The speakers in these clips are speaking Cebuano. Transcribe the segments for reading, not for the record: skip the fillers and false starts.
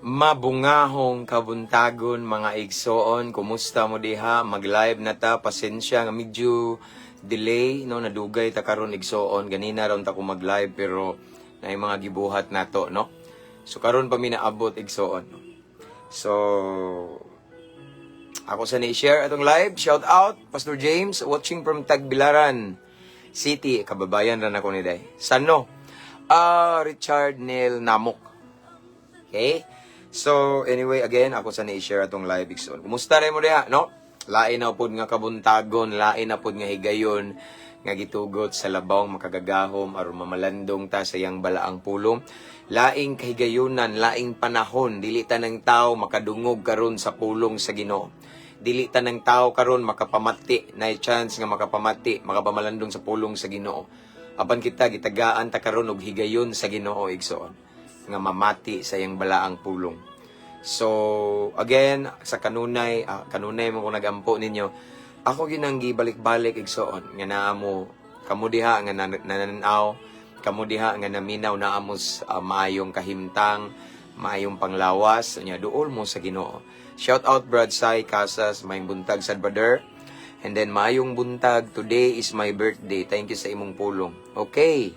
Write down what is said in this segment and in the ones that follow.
Mabungahong kabuntagon, mga igsoon, kumusta mo diha? Mag-live na ta, pasensya nga medyo delay, no, nadugay ta karon, igsoon. Ganina ron ta ko mag-live pero naay mga gibuhat nato, no. So karon pa mi naabot, igsoon, no? So ako sa ni-share atong live. Shout out Pastor James, watching from Tagbilaran City, kababayan ra nako ni day. Sano? Ah, Richard Neil Namok. Okay? So, anyway, again, ako sa ni-share atong live, igsoon. Kumusta rin mo diha, no? Lain na pod nga kabuntagon, lain na pod nga higayon nga gitugot sa labawng makagagahom aron mamalandong ta sa iyang balaang pulong. Laing kahigayunan, laing panahon, dili ta ng tao makadungog karon sa pulong sa Ginoo. Dili ta ng tao karon makapamati, na chance nga makapamati, makapamalandong sa pulong sa Ginoo. Apan kita gitagaan ta karon og higayon sa Ginoo, igsoon, nga mamati sa iyang balaang pulong. So, again, sa kanunay, kanunay mo ko nagampo ninyo, ako ginang gibalik-balik, igsoon, nga naa mo, kamo diha nga nananaw, kamo diha nga naminaw, naa mo maayong kahimtang, maayong panglawas, nya duol mo sa Ginoo. Shout out Brad Sai Casas, maayong buntag sad, brother. And then maayong buntag, today is my birthday. Thank you sa imong pulong. Okay.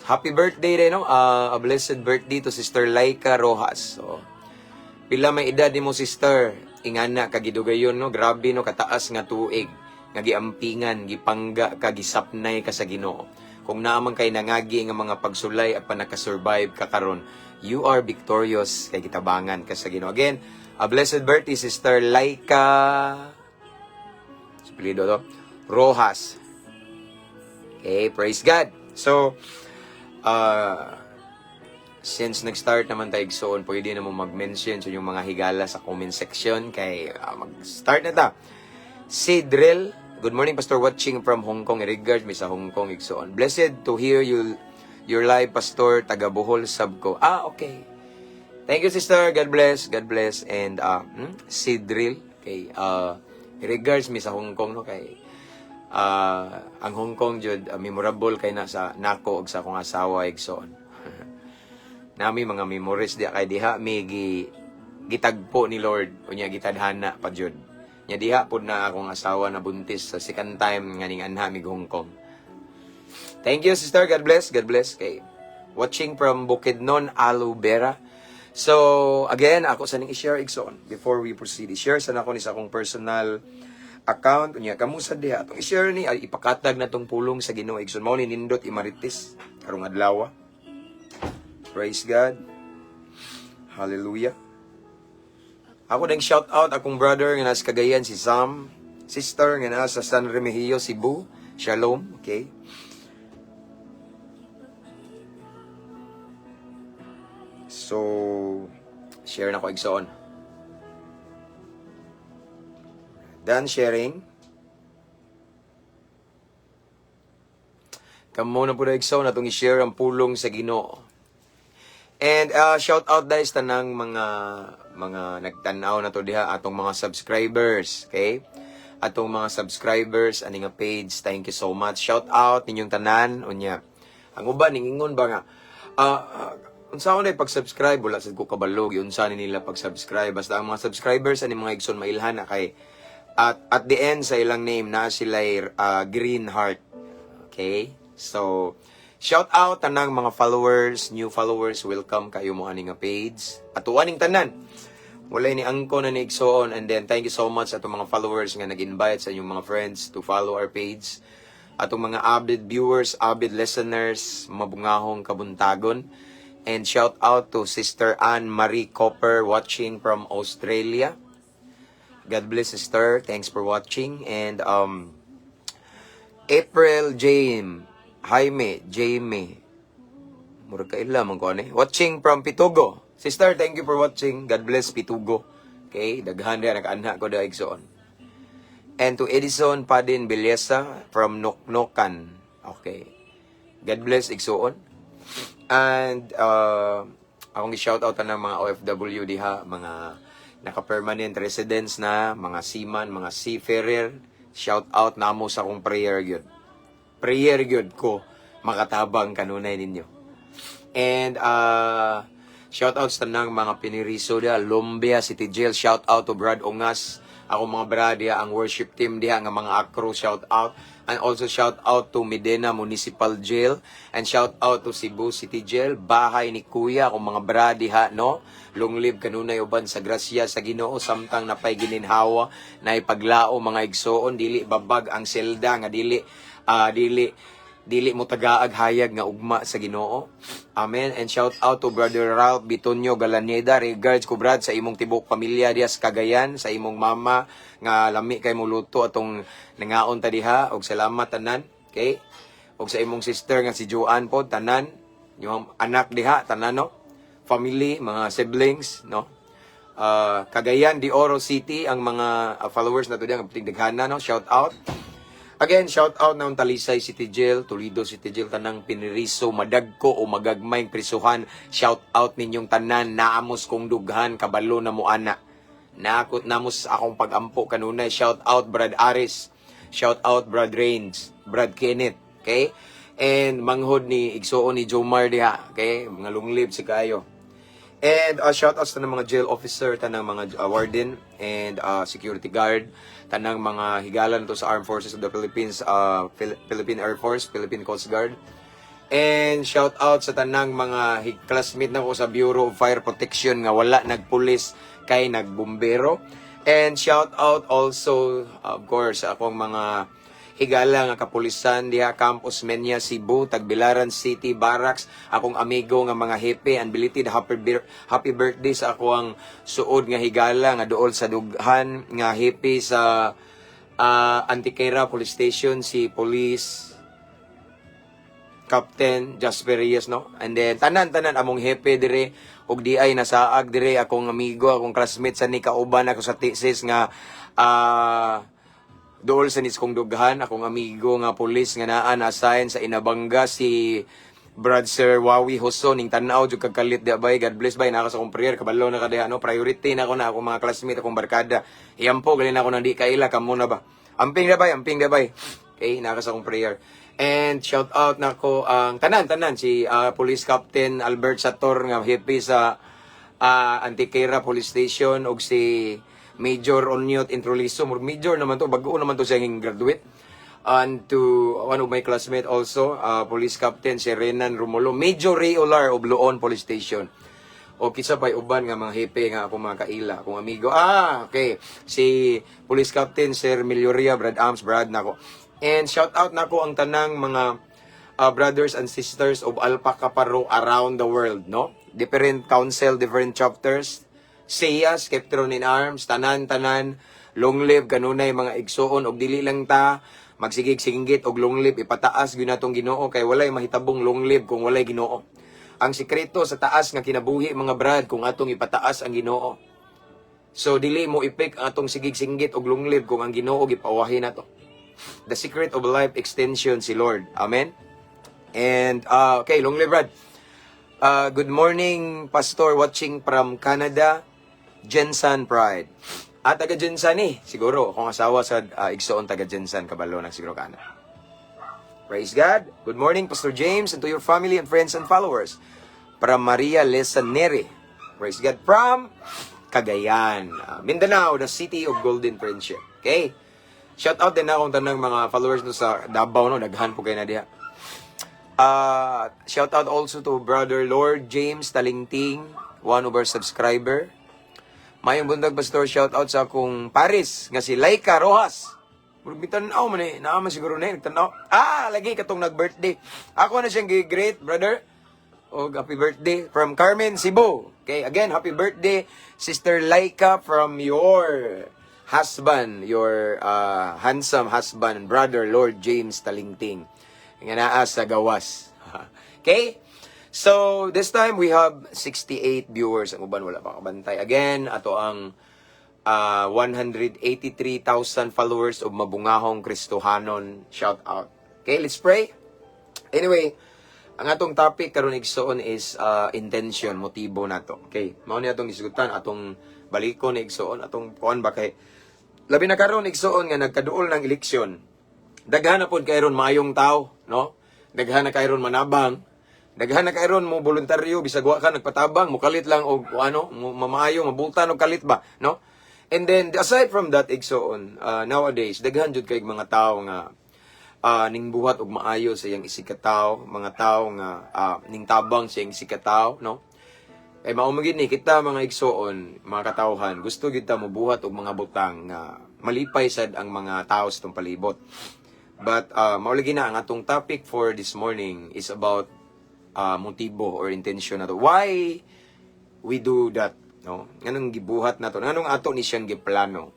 Happy birthday rin, no? A blessed birthday to Sister Laika Rojas. So, pila may edad nimo, sister? Ingana kagidugayon, no? Grabe, no, kataas nga tuig nga giampingan, gipangga ka, gisapnay ka sa Ginoo. Kung naa man kay nangagi nga mga pagsulay apan nakasurvive ka karon, you are victorious kay gitabangan ka sa Ginoo. Again, a blessed birthday, Sister Laika sa apelyido to, Rojas. Okay, praise God. So, since nag-start naman tayo, igsoon, pwede na mo mag-mention sa inyong mga higala sa comment section kay mag-start na ta. Si Drill, good morning, Pastor, watching from Hong Kong. Regards mi sa Hong Kong, igsoon. Blessed to hear you your live, Pastor, taga Bohol sab ko. Ah, okay. Thank you, sister. God bless. God bless. And si Drill, okay. Regards mi sa Hong Kong, no, kay ang Hong Kong jud memorable kay na sa nako ug sa akong asawa, igsoon. Nami mga memories diha kay diha mi gitagpo ni Lord unya gitadhana pa jud. Nya diha pud na akong asawa na buntis sa second time nga ning anha mig Hong Kong. Thank you, sister. God bless. God bless. Kay watching from Bukidnon, Alubera. So, again, ako sa ning i-share, igsoon. Before we proceed, i-share sa nako ni sa akong personal account. Unya, kamo sa diha. Atong i-share ni, ay, ipakatag na tong pulong sa Ginoo, igsoon. Mao ni nindot imaritis karong adlaw. Praise God. Hallelujah. Ako ding shout out akong brother nga nasa Cagayan, si Sam, sister nga nasa San Remigio, Cebu. Shalom, okay? So, share na ko, igsoon. Done sharing. Kamo na po na, igsoon, atong i-share ang pulong sa Ginoo. And shout out guys tanang mga nagtan-aw na to diha, atong mga subscribers, okay? Atong mga subscribers ani nga page, thank you so much. Shout out ninyong tanan unya. Ang uban ningingon ba nga unsa ko na pag-subscribe, wala sad ko kabalo unsa ni nila pag-subscribe. Basta ang mga subscribers ani mga igsoon, mailhan na kay at the end sa ilang name na sila green heart. Okay? So, shout out tanang mga followers, new followers, welcome kayo mo ani nga page. Atuan ning tanan. Walay ni angko na ni igsoon, and then thank you so much atong mga followers nga nag-invite sa inyong mga friends to follow our page. Atong mga avid viewers, avid listeners, mabungahong kabuntagon. And shout out to Sister Anne Marie Copper watching from Australia. God bless, sister. Thanks for watching. And April James Jaime Jaime murag kaila man ko ani. Watching from Pitugo. Sister, thank you for watching. God bless Pitugo. Okay, daghan diha nakaanha ko diha, igsoon. And to Edison Padin Belleza from Noknokan. Okay. God bless, igsoon. And akong i-shout out na mga OFW diha, mga naka-permanent residents na, mga seaman, mga seafarer. Shout out namo sa akong prayer gyud. Prayer gyud ko makatabang kanunay ninyo. And shout Shout out sa tanang mga piniriso diha, Lumbia City Jail. Shout out to Brad Ungas. Ako mga brad diha, ang worship team diha nga mga akro, shout out. And also shout out to Medina Municipal Jail and shout out to Cebu City Jail, bahay ni Kuya, akong mga brad diha, no. Long live kanunay uban sa grasya sa Ginoo samtang napay gininhawa, na ipaglao mga igsoon, dili babag ang selda nga dili mo tagaag hayag nga ugma sa Ginoo. Amen. And shout out to Brother Ralph Bitonio Galaneda. Regards ko, Brad, sa imong tibok pamilya diha sa Cagayan, sa imong mama nga lami kay mo luto atong nangaon ta diha, og salamat tanan. Okay? Og sa imong sister nga si Joanne po, tanan, yung anak diha tanan, no. Family, mga siblings, no. Cagayan de Oro City ang mga followers nato diha nga tigdaghana, no. Shout out. Again, shout out na ang Talisay City Jail, Toledo City Jail, tanang piniriso, madagko o magagmayng prisuhan. Shout out ninyong tanan, naamos kong dughan, kabalo na mo ana. Nakot namos akong pagampo kanunay. Shout out Brad Aris. Shout out Brad Rains, Brad Kenneth, okay? And manghod ni igsuon ni Jomar diha, okay? Mga long live si kayo. And shout out sa tanang mga jail officer, tanang mga warden and security guard, tanang mga higalan to sa Armed Forces of the Philippines, Philippine Air Force, Philippine Coast Guard. And shout out sa tanang mga classmate nako sa Bureau of Fire Protection nga wala nagpulis kay nagbumbero. And shout out also, of course, sa akong mga higala nga kapulisan diha Camp Osmeña, Cebu, Tagbilaran City Barracks, akong amigo nga mga hepe, and belated happy birthday sa ako ang suod nga higala nga duol sa dughan nga hepe sa Antiquera Police Station, si Police Captain Jasper Reyes, no? And then tanan tanan among hepe dire ug di ay nasaag dire, akong amigo, akong classmate sa ni kauban ako sa thesis nga dool sa niskong dughan, akong amigo nga pulis nga naa na-assign sa Inabanga, si Brad Sir Wawi Hoso, ning tan-aw jud kag kalit di bay. God bless bay, naa ka sa akong prayer, kabalo na ka diha, no. Priority na ako na akong mga classmate, akong barkada. Iyampo gali na ako nang di kaila kamo na ba. Amping na bay, amping na bay. Okay, naa ka sa akong prayer. And shout out nako ang tanan tanan, si Police Captain Albert Sator nga hepe sa Antiquera Police Station ug si Major Onyot Introliso. Murag major naman to, bago naman to siya graduate. And to one of my classmate also, Police Captain si Renan Romulo, Major Ray Olar of Loon Police Station. O kisa pa'y uban nga mga hepe nga akong mga kaila, akong amigo. Ah, okay. Si Police Captain Sir Melioria, Brad Arms, Brad nako. And shout out nako ang tanang mga brothers and sisters of Alpha Kappa Rho around the world, no? Different council, different chapters. SEA, Skeptron in Arms, tanan-tanan, long live kanunay mga igsuon, og dili lang ta magsigig singgit og long live, ipataas gyud natong Ginoo kay walay mahitabong long live kung walay Ginoo. Ang sikreto sa taas nga kinabuhi, mga brad, kung atong ipataas ang Ginoo. So dili mo ipik ang atong sigig singgit og long live kung ang Ginoo gipawahi nato. The secret of life extension si Lord. Amen. And okay, long live, Brad. Good morning, Pastor, watching from Canada, Jensen Pride. Ah, taga GenSan eh. Siguro, akong asawa sa igsoon taga GenSan, kabalo na siguro kana. Praise God. Good morning, Pastor James, and to your family and friends and followers. Para Maria Lesa Neri. Praise God. From Cagayan, Mindanao, the city of golden friendship. Okay? Shout out din akong tanang mga followers no sa Davao, no, daghan po kay na diha. Shout out also to Brother Lord James Talingting, one of our subscriber. Mayong buntag, Pastor, shout out sa akong Paris nga si Laika Rojas. Murag mitan-aw man eh, naa man siguro na eh, nagtan-aw. Ah, lagi katong nag-birthday. Ako na siyang gi-greet, brother. Og happy birthday from Carmen Cebu. Okay, again, happy birthday, Sister Laika, from your husband, your handsome husband and brother, Lord James Talingting, nga naa sa gawas. Okay? So, this time we have 68 viewers. Ang uban wala pa kabantay. Again, ato ang 183,000 followers of Mabungahong Kristohanon. Shout out. Okay, let's pray. Anyway, ang atong topic karon, igsoon, is intention, motibo nato. Okay, mao ni atong gisgutan, atong balikon, igsoon, atong kuan ba, kay labi na karon, igsoon, nga nagkaduol ng eleksyon. Daghan na pod kay ron maayong tao, no? Daghan na kay ron manabang. Daghan na kayron mo voluntaryo bisag wa ka nagpatabang, mukalit lang og o ano, mamaayo, mabultan og kalit ba, no? And then aside from that, igsoon, nowadays daghan jud kay mga tao nga ning buhat og maayo sa iyang isigkatawo, mga tao nga ning tabang sa iyang isigkatawo, no? Kay mao man gid ni kita, mga igsoon, mga katawhan, gusto gyud ta mobuhat og mga butang nga malipay sad ang mga tao sa atong palibot. But mao lagi na ang atong topic for this morning is about motibo or intention nato. Why we do that, no? Nganong gibuhat nato? Nganong ato ni siyang giplano?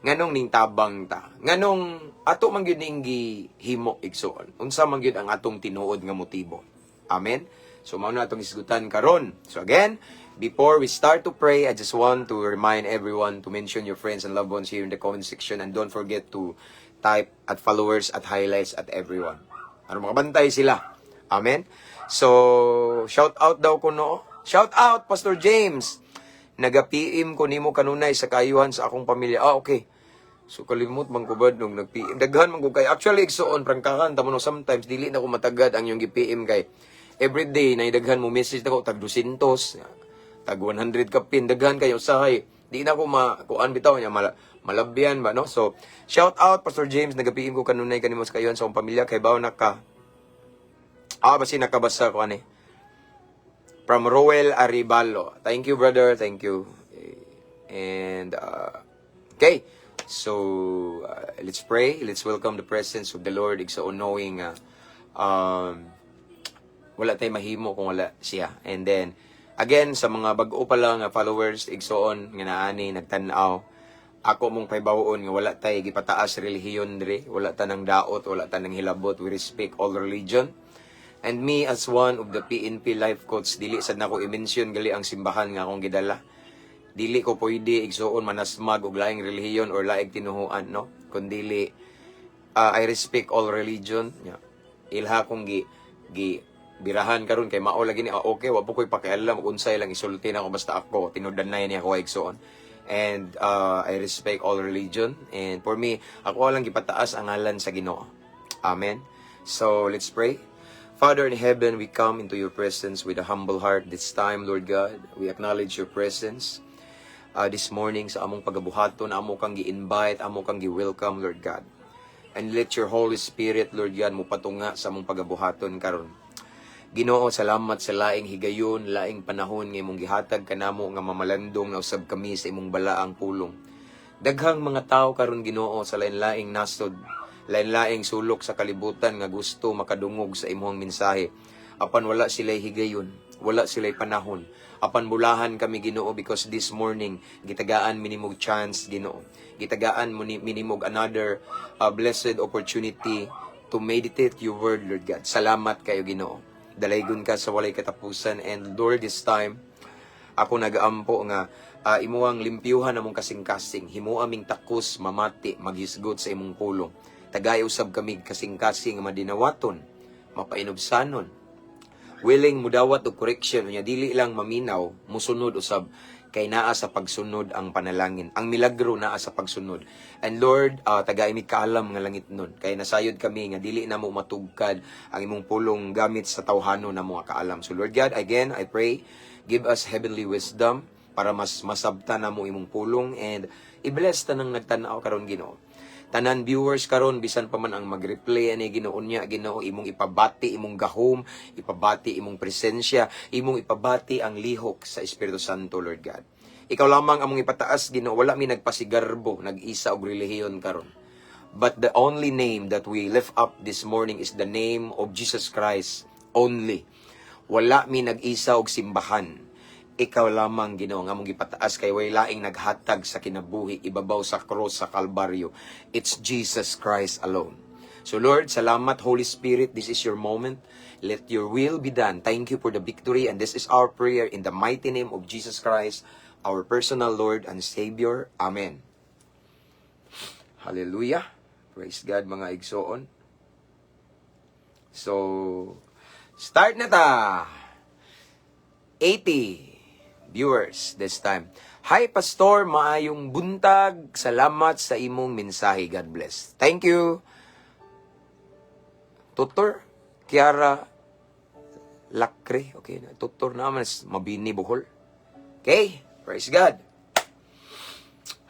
Nganong ning tabang ta? Nganong ato man gyud ning gihimo, igsoon? Unsa man gyud ang atong tinuod nga motibo? Amen. So mao na atong isgutan karon. So again, before we start to pray, I just want to remind everyone to mention your friends and loved ones here in the comment section and don't forget to type @followers, @highlights, @everyone. Ano, makabantay sila. Amen. So, shout out daw ko, no. Shout out, Pastor James. Naga-PM ko nimo kanunay sa kaayuhan sa akong pamilya. Ah, okay. So kalimot man ko ba nung nag-PM. Daghan man ko kay. Actually, igsoon, prangkahan tamo no, sometimes dili na ko matagad ang yung gi-PM kay everyday na daghan mo message nako, tag 200, tag 100 kapin, daghan kayo usahay. Di na ko ma kuan bitaw niya malabyan ba, no? So shout out, Pastor James, naga-PM ko kanunay kanimo sa kaayuhan sa akong pamilya kay bawo na ka. Ah, basi nakabasa ko ani. From Roel Aribalo. Thank you, brother. Thank you. And, okay. So, let's pray. Let's welcome the presence of the Lord. Igsoon, knowing wala tay mahimo kung wala siya. And then, again, sa mga bag-o pa lang nga followers, igsoon, nga naani, nagtan-aw, ako mong pahibaw-on nga wala tay gipataas relihiyon diri, wala ta nang daot, wala ta nang hilabot, we respect all religion. And me as one of the PNP life coach, dili sad nako i-mention gali ang simbahan nga akong gidala. Dili ko pwede, igsuon, manasmag og laing relihiyon or laing tinuhuan, no? Kundili I respect all religion. Yeah. Ilha kong gi gi birahan karon kay mao lagi ni, ah, okay, wa po ko'y pakialam kung unsay lang isulti na ako, basta ako tinudanay niya ako, igsuon. And I respect all religion and for me, ako lang gipataas ang ngalan sa Ginoo. Amen. So let's pray. Father in heaven, we come into your presence with a humble heart this time, Lord God. We acknowledge your presence this morning sa among pagabuhaton, amo kang gi-invite, amo kang gi-welcome, Lord God. And let your Holy Spirit, Lord God, mupatunga sa among pagabuhaton karon. Ginoo, salamat sa laing higayon, laing panahon nga imong gihatag kanamo nga mamalandong na usab kami sa imong balaang pulong. Daghang mga tao karon, Ginoo, sa lain-laing nasod, lain-laing sulok sa kalibutan nga gusto makadungog sa imong mensahe. Apan wala sila'y higayon, wala sila'y panahon. Apan bulahan kami, Ginoo, because this morning gitagaan mi nimog chance, Ginoo. Gitagaan mo ni mi nimog another blessed opportunity to meditate your word, Lord God. Salamat kayo, Ginoo. Dalaygon ka sa walay katapusan and Lord, this time ako nagaampo nga imuang limpyuhan among kasing-kasing, himoa ming takos mamati, maghisgot sa imong pulong. Tagay usab kami kasing-kasing nga madinawaton, mapainubsanon, willing mudawat og correction unya dili lang maminaw, musunod usab, kay naa sa pagsunod ang panalangin. Ang milagro naa sa pagsunod. And Lord, tagay mi kaalam nga langit nun kay nasayod kami nga dili na mo matugkad ang imong pulong gamit sa tawhano na mga kaalam. So Lord God, again I pray, give us heavenly wisdom para mas masabta na mo imong pulong and i-bless tanang nagtan-aw karon, Ginoo, tanan viewers karon, bisan pa man ang mag-replay ani, Ginoo niya. Ginoo, imong ipabati imong gahom, ipabati imong presensya, imong ipabati ang lihok sa Espiritu Santo. Lord God, ikaw lamang among ipataas, Ginoo. Wala mi nagpasigarbo, nag-isa og relihiyon karon. But the only name that we lift up this morning is the name of Jesus Christ only. Wala mi nag-isa og simbahan. Ikaw lamang, Ginoo, nga among gipataas kay way laing naghatag sa kinabuhi ibabaw sa cross sa Kalbaryo. It's Jesus Christ alone. So Lord, salamat. Holy Spirit, this is your moment. Let your will be done. Thank you for the victory and this is our prayer in the mighty name of Jesus Christ, our personal Lord and Savior. Amen. Hallelujah. Praise God, mga igsoon. So, start na ta. 80 viewers this time. Hi, Pastor, maayong buntag. Salamat sa imong mensahe. God bless. Thank you. Tutor Kiara Lakre, okay, tutor naman, Mabini, Bohol. Okay, praise God.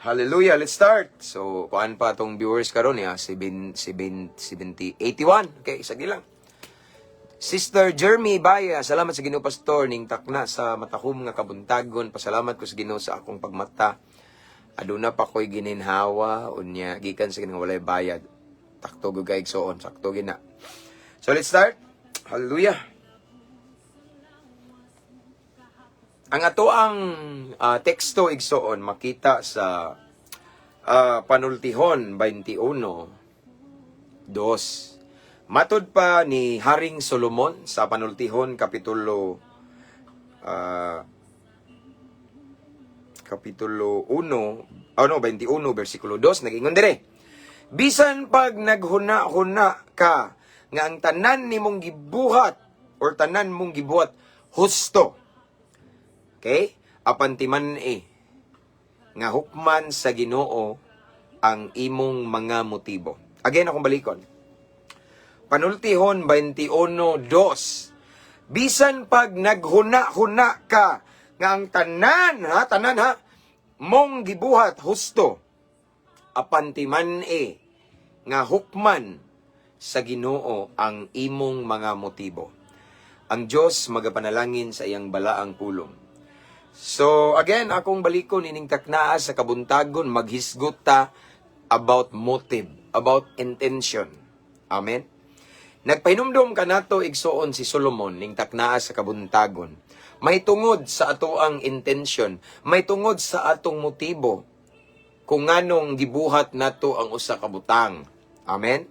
Hallelujah, let's start. So, kuan pa atong viewers karon ya, 7 7 70 81. Okay, isa lang. Sister Jeremy Baya, salamat sa Ginoo, Pastor, ning takna sa matahom nga kabuntagon. Pasalamat ko sa Ginoo sa akong pagmata. Aduna pa ko'y gininhawa unya gikan sa Ginoo, walay bayad. Takto gud kay, igsoon, sakto gina. So let's start. Hallelujah. Ang ato ang teksto, igsoon, makita sa Panultihon 21:2. Matod pa ni Haring Solomon sa Panultihon kapitulo 1, oh no, 21 versikulo 2, nagingon dire: "Bisan pag naghuna-huna ka nga ang tanan nimong gibuhat or tanan mong gibuhat husto." Okay? "Apan timan-i nga hukman sa Ginoo ang imong mga motibo." Again, akong balikon. Panultihon 21:2. "Bisan pag naghuna-huna ka nga ang tanan ha, tanan ha, mong gibuhat husto, apan timan-i nga hukman sa Ginoo ang imong mga motibo." Ang Dios magapanalangin sa iyang balaang pulong. So again, akong balikon ining taknaa sa kabuntagon, maghisgot ta about motive, about intention. Amen. Nagpahinumdom kanato, igsoon, si Solomon ning taknaa sa kabuntagon. May tungod sa ato ang intention, may tungod sa atong motibo kung nganong gibuhat nato ang usa ka butang. Amen?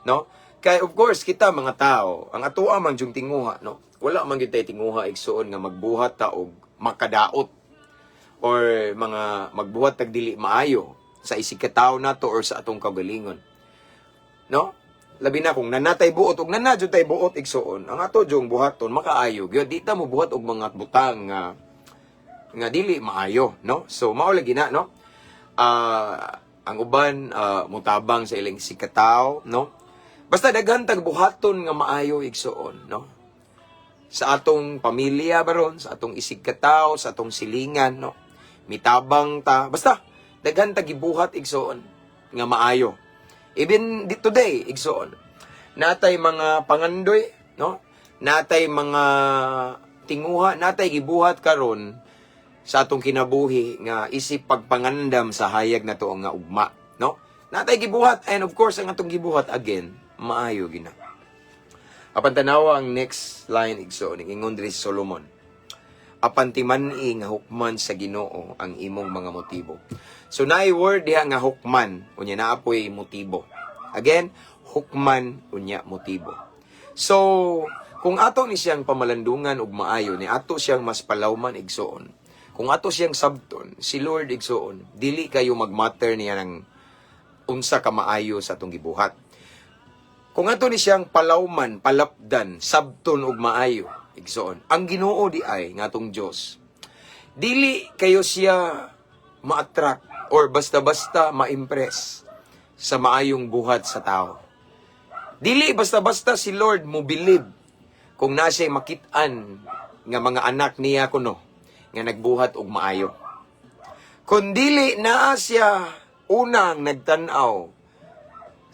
No? Kay of course kita mga tao, ang atoa man jung tinguha, no? Wala man gyud tay tinguha, igsoon, nga magbuhat ta og makadaot or mga magbuhat tag dili maayo sa isig ka tawo nato or sa atong kaugalingon. No? Labi na kung nanatay buot og nana jud tay buot, igsoon. Ang ato jung buhaton makaayo gyud. Di ta mo buhat og mga butang nga nga dili maayo, no? So mao lagi na, no? Ang uban mutabang sa ilang sikataw, no? Basta daghan tag buhaton nga maayo, igsoon, no? Sa atong pamilya baron, sa atong isig katawo, sa atong silingan, no? Mitabang ta, basta daghan tag gibuhat, igsoon, nga maayo. Even today, igsoon, natay mga pangandoy, no? Natay mga tinguha, natay gibuhat karon sa atong kinabuhi nga isip pagpangandam sa hayag nato nga ugma, no? Natay gibuhat and of course ang atong gibuhat, again, maayo gina. Apan tanawa ang next line, igsoon, ingon diri si Solomon: "Apan timan-i nga hukman sa Ginoo ang imong mga motibo." So naay word diha nga hukman, unya naa poy motibo. Again, hukman unya motibo. So, kung ato ni siyang pamalandungan og maayo, ni ato siyang mas palawman, igsoon. Kung ato siyang sabton, si Lord, igsoon, dili kayo magmatter niya ng unsa ka maayo sa atong gibuhat. Kung ato ni siyang palawman, palapdan, sabton og maayo, igsoon, ang Ginoo di ay nga atong Dios. Dili kayo siya ma-attract or basta-basta ma-impress sa maayong buhat sa tao. Dili basta-basta si Lord mo believe kung na siya'y makit-an nga mga anak niya kuno nga nagbuhat og maayo. Kung dili naa siya unang nagtan-aw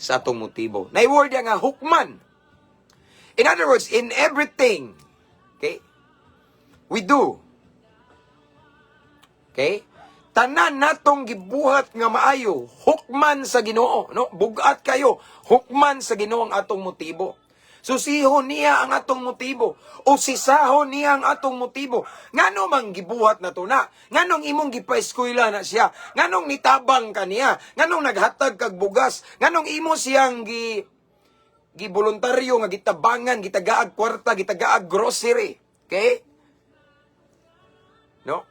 sa atong motibo. Nay word nga hukman. In other words, in everything, okay, we do. Okay? Tanan natong gibuhat nga maayo, hukman sa Ginoo, no? Bugat kayo, hukman sa Ginoo ang atong motibo. Susihon niya ang atong motibo. Usisahon niya ang atong motibo. Ngano mang gibuhat na to na? Nganong imong gipaeskwela na siya? Nganong nitabang ka niya? Nganong naghatag kag bugas? Nganong imo siyang giboluntaryo nga gitabangan, gitagaag kwarta, gitagaag grocery? Okay? No?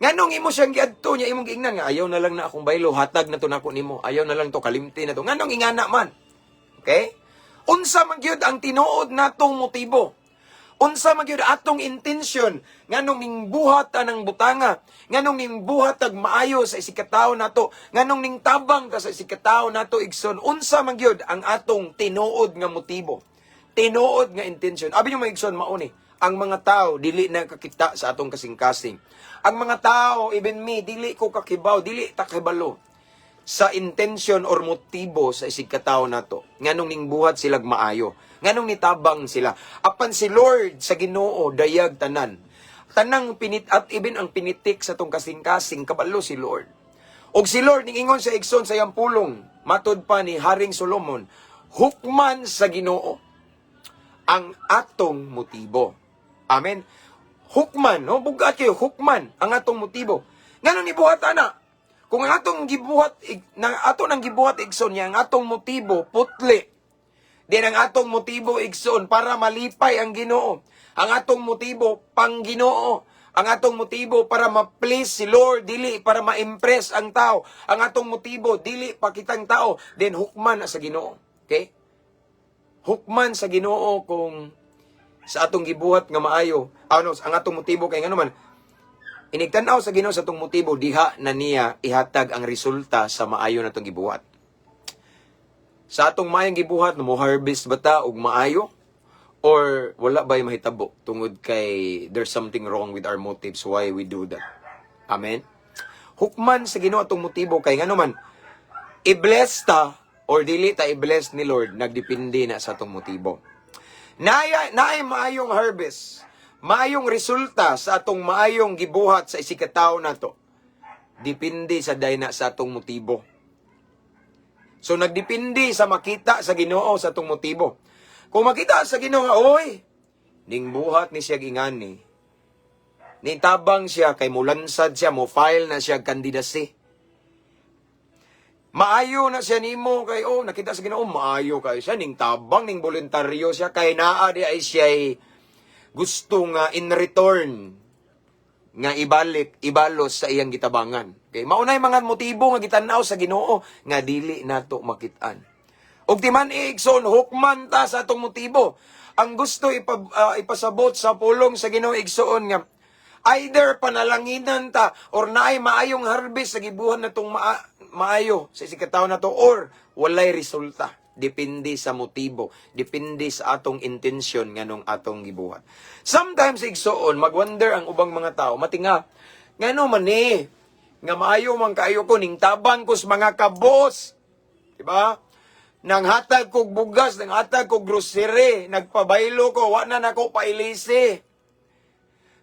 Nganong imo siyang giadto niya imong giingnan nga ayaw na lang na akong baylo, hatag na to nako nimo. Ayaw na lang to, kalimti na to. Nganong ingana man? Okay? Unsa man gyud ang tinuod natong motibo? Unsa man gyud atong intention nganong ningbuhat ta ng butanga, nganong ningbuhat tag maayo sa isigkatawo nato, nganong ningtabang ka sa isigkatawo nato, igsoon? Unsa man gyud ang atong tinuod nga motibo? Tinuod nga intention. Abi nyo, mga igsoon, mao ni. Ang mga tao dili na kakita sa atong kasing-kasing. Ang mga tao, even me, dili ko kakibaw, dili ta kabalo sa intention or motibo sa isig katawo nato. Nganong ningbuhat silag maayo? Nganong nitabang sila? Apan si Lord sa Ginoo dayag tanan. Tanang pinit at even ang pinitik sa tong kasing-kasing, kabalo si Lord. Og si Lord ningingon sa igsoon sa iyang pulong, matod pa ni Haring Solomon, hukman sa Ginoo ang atong motibo. Amen. Hukman, no? Bugat kayo, hukman ang atong motibo. Nganong nibuhat ana? Kung ang atong gibuhat nang ato nang gibuhat, igsoon niya, ang atong motibo putli. Din ang atong motibo, igsoon, para malipay ang Ginoo. Ang atong motibo pang Ginoo. Ang atong motibo para ma-please si Lord, dili para ma-impress ang tao. Ang atong motibo dili pakitang tao, then hukman na sa Ginoo. Okay? Hukman sa Ginoo kung sa atong gibuhat nga maayo. Ano, ang atong motibo kay ngano man inigtan-aw sa Ginoo sa atong motibo, diha na niya ihatag ang resulta sa maayo natong gibuhat. Sa atong maayong gibuhat, mo harvest ba ta og maayo or wala ba'y mahitabo tungod kay there's something wrong with our motives why we do that? Amen. Hukman sa Ginoo atong motibo kay ngano man i-bless ta or dili ta i-bless ni Lord, nagdepende na sa atong motibo. Naay maayong harvest, maayong resulta sa atong maayong gibuhat sa isikatawo nato. Depende sa dayna sa atong motibo. So nagdepende sa makita sa Ginoo sa atong motibo. Kung makita sa Ginoo nga, oy, ning buhat ni siya ingani. Nitabang siya kay mulansad siya, mo file na siya candidacy. Maayo na siya nimo kay, oh, nakita sa Ginoo maayo kay siya ning tabang, ning voluntaryo siya kay naa di ay siya gusto nga in return nga ibalik ibalos sa iyang gitabangan. Okay, mao na mga motibo nga gitan-aw sa Ginoo nga dili nato makit-an. Ug timan igsoon, hukman ta sa atong motibo. Ang gusto ipasabot sa pulong sa Ginoo, igsoon, nga either panalanginan ta or naay maayong harvest sa gibuhat natong maayo sa isikatawo nato or walay resulta. Depende sa motibo, depende sa atong intensyon nganong atong gibuhat. Sometimes, igsoon, magwonder ang ubang mga tao, matinga, ngano man ni, nga maayo man kaayo ko, ning tabang ko sa mga kabos. Diba? Nang hatag kog bugas, nang hatag kog grocery, nagpabaylo ko, wa na nako pailisi.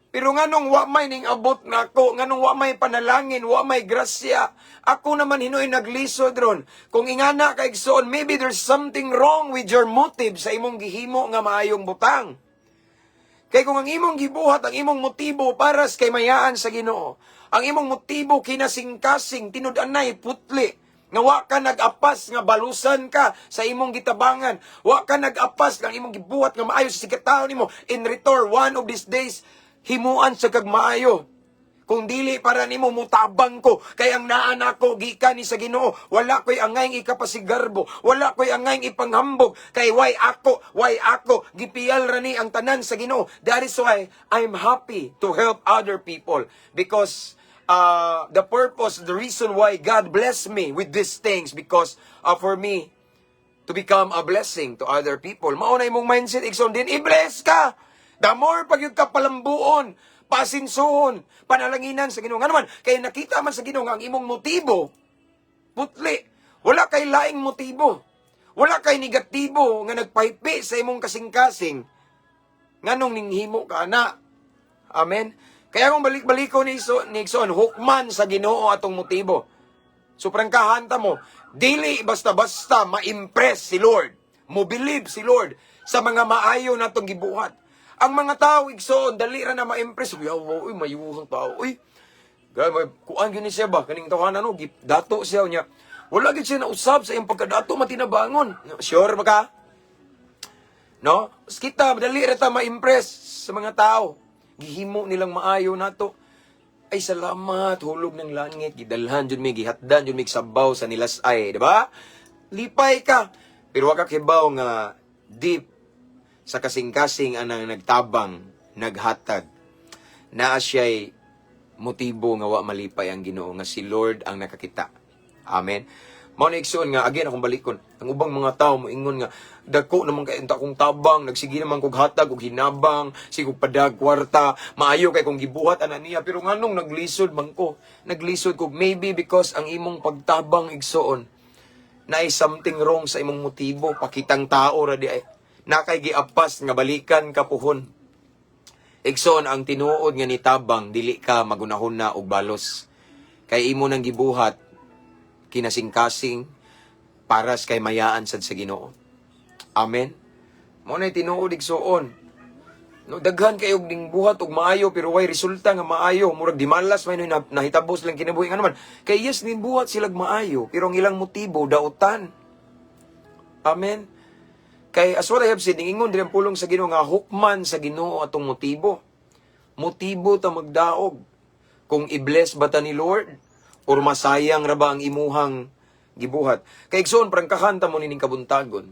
Pero nganong wa may ning abot nako, nganong wa may panalangin, wa may grasya? Ako naman hinuoy naglisod ron. Kung ingana ka, igsoon, maybe there's something wrong with your motive sa imong gihimo nga maayong butang. Kay kung ang imong gibuhat, ang imong motibo para sa kay mayaan sa Ginoo, ang imong motibo kinasingkasing, tinud-anay, putli, nga wa ka nag-apas nga balusan ka sa imong gitabangan, wa ka nag-apas nga ang imong gibuhat nga maayo sa sikatawo nimo, in return, one of these days, himuan sa kag maayo. Kung dili para nimo, mutabang ko kay ang naa nako gikan ni sa Ginoo. Wala ko'y angayng ikapasigarbo, wala ko'y angayng ipanghambog kay way ako, way ako, gipiyal ra ni ang tanan sa Ginoo. That is why I'm happy to help other people because the purpose, the reason why God blessed me with these things, because for me to become a blessing to other people. Mao na imong mindset, igsoon, din i-bless ka. The more pag yung ka palambuon, pasinsuhon, panalanginan sa Ginoo. Nga naman, kay nakita man sa Ginoo nga ang imong motibo, putli. Wala kay laing motibo. Wala kay negatibo nga nagpahipi sa imong kasing-kasing. Nganong ninghimo ka na? Amen. Kaya kung balik-balik ko ni igsoon, hukman sa Ginoo atong motibo. So prangkahan ta mo, dili basta-basta ma-impress si Lord, mo believe si Lord sa mga maayo natong gibuhat. Ang mga tao, igsoon, dali ra na ma-impress. Uy, uy, mayuhang tao. Uy, gay, may kuan gyud ni siya ba kaning tawhana, no, dato siya niya. Wala gid siya nausab sa iyang pagkadato matinabangon. Sure ba ka? No? Mas kita, dali ra ta ma-impress sa mga tao. Gihimo nilang maayo nato. Ay, salamat, hulog ng langit, gidalhan jud mi, gihatdan jud mi sabaw sa nilas-ay, di ba? Lipay ka. Pero wa ka kibaw nga deep sa kasing-kasing ang nagtabang, naghatag. Naa siya'y motibo nga wa malipay ang Ginoo nga si Lord ang nakakita. Amen. Mao ni, igsoon, nga again akong balikon. Ang ubang mga tao moingon nga dako naman kay unta akong tabang, nagsige naman kog hatag og hinabang, sige kog padag kwarta, maayo kay kong gibuhat ana niya, pero nganong naglisod man ko? Naglisod ko maybe because ang imong pagtabang, igsoon, naay something wrong sa imong motibo, pakitang tao ra di ay nakay giapas nga balikan ka puhon. Igsoon, ang tinuod nga nitabang, dili ka magunahuna og balos. Kay imo nang gibuhat kinasingkasing paras kay mayaan sad sa Ginoo. Amen. Mao na tinuod, igsoon. No, daghan kayo og ning buhat og maayo pero way resulta nga maayo, murag di malas may na, nahitabo silang kinabuhi nga naman. Kay yes, ning buhat silag maayo pero ang ilang motibo dautan. Amen. Kay as what I have said, ningingon diri ang pulong sa Ginoo nga hukman sa Ginoo atong motibo. Motibo ta magdaog. Kung i-bless ba ta ni Lord or masayang ra ba ang imuhang gibuhat. Kay igsoon, prangkahan ta mo nining kabuntagon.